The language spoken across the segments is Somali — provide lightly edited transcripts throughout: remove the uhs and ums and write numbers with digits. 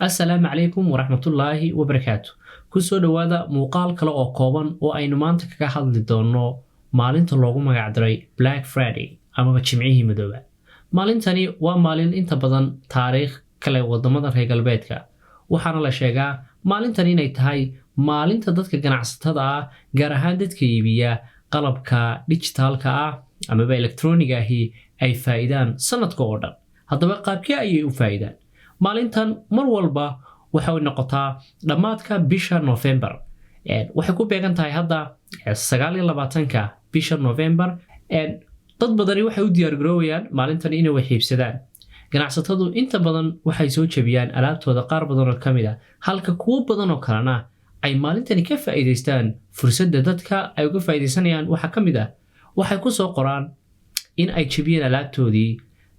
Assalaamu calaykum waraxmatullaahi wabarakaatu. Kusoo dhowaada muuqaal kale oo kooban oo aynu maanta kaga hadli doono maalinta loogu magacdaray Black Friday amaba Jimcihii Madooba. Maalintani waa maalin inta badan taariikh kale wadamada reer galbeedka, waxaana la sheegaa maalintan inay tahay maalinta dadka ganacsatada ah, gaar ahaan dadka iibiya qalabka dijitaalka ah amaba elektroniga ahi, ay faa'iidaan sanadka oo dhan. Haddaba, qaabkee ayay u faa'iidaan? Maalintan mar walba waxay noqotaa dhammaadka bisha November. Waxay ku beegan tahay hadda 29-ka bisha November. Dad badani waxay u diyaargaroowayaan maalintan inay wax iibsadaan. Ganacsatadu inta badan waxay soo jebiyaan alaabtooda qaar badan oo ka mid a, halka kuwo badan oo kalena ay maalintani ka faa'iidaystaan. Fursadda dadka ay uga faa'iidaysanayaan waxaa ka mid ah waxay ku soo qoraan in ay jebiyeen alaabtoodii,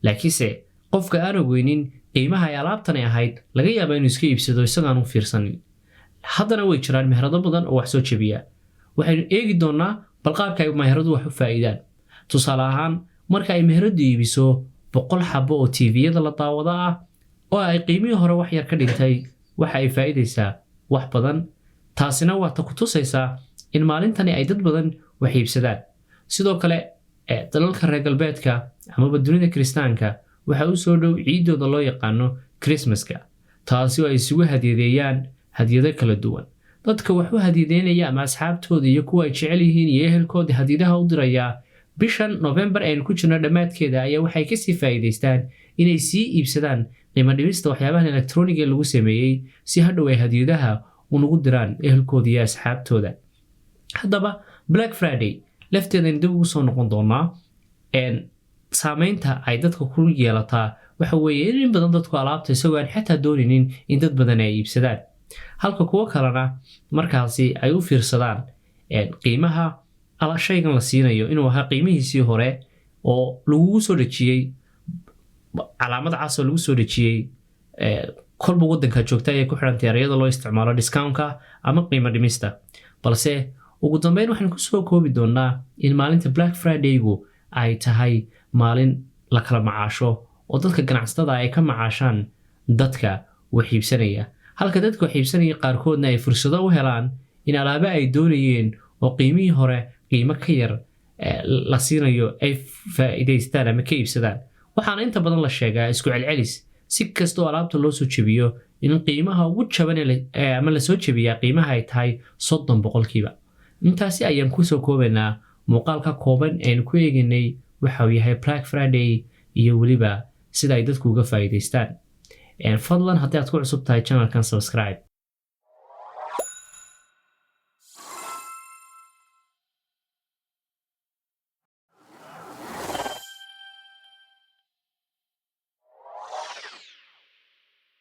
laakiinse qofka aan ogeynin qiimaha ay alaabtani ahayd laga yaaba inuu iska iibsado isagaan u fiirsanin. Haddana way jiraan meherado badan oo wax soo jebiya. Waxaynu eegi doonnaa bal qaabka ay meheradu wax u faa'iidaan. Tusaale ahaan, marka ay meheradu iibiso 100 xabo oo TV-yada la daawado ah oo ay qiimihii hore wax yar ka dhintay, waxa ay faa'iidaysaa wax badan. Taasina waa ta ku tusaysaa in maalintani ay dad badan wax iibsadaan. Sidoo kale, dalalka reer galbeedka amaba dunida Kiristaanka waxaa u soo dhow ciidooda loo yaqaano Christmaska, taasi oo ay isugu hadyadeeyaan hadyado kala duwan. Dadka wax u hadyadeynaya ama asxaabtooda iyo kuwa ay jecel yihiin iyo ehelkooda hadyadaha u dirayaa, bishan November aynu ku jirno dhammaadkeeda ayaa waxay kasii faa'iidaystaan inay sii iibsadaan qiimo dhimista waxyaabahan elektroniga lagu sameeyey, si hadhow ay hadyadaha unugu diraan ehelkooda iyo asxaabtooda. Haddaba, Black Friday lafteedaynu dib ugu soo noqon doonaa. Saameynta ay dadka ku yeelataa waxa weeye in badan dadku alaabta isagoo aan xataa doonaynin in dad badan ay iibsadaan, halka kuwo kalena markaasi ay u fiirsadaan qiimaha shaygan la siinayo inuu ahaa qiimihiisii hore oo lagugu soo dhejiyey calaamad cas oo lagu soo dhejiyey. Kolba waddanka joogta ayay ku xidhantay ereyada loo isticmaalo discountka ama qiimo dhimista. Balse ugu dambeyn waxaan kusoo koobi doonaa in maalinta Black Fridaygu ay tahay maalin la kala macaasho oo dadka ganacsatada ay ka macaashaan dadka wax iibsanaya, halka dadka wax iibsanaya qaarkoodna ay fursado u helaan in alaabo ay doonayeen oo qiimihii hore qiimo ka yar la siinayo ay faa'iidaystaan ama ka iibsadaan. Waxaana inta badan la sheegaa isku celcelis, si kastoo alaabta loo soo jebiyo, in qiimaha ugu jaban ama lasoo jebiyaa qiimaha ay tahay 30%. Intaasi ayaan kusoo koobaynaa muuqaalka kooban aynu ku eegaynay waxa uu yahay Black Friday iyo weliba sida ay dadku uga faa'iidaystaan. Fadlan, haddii aad ku cusub tahay channelkan, subscribe.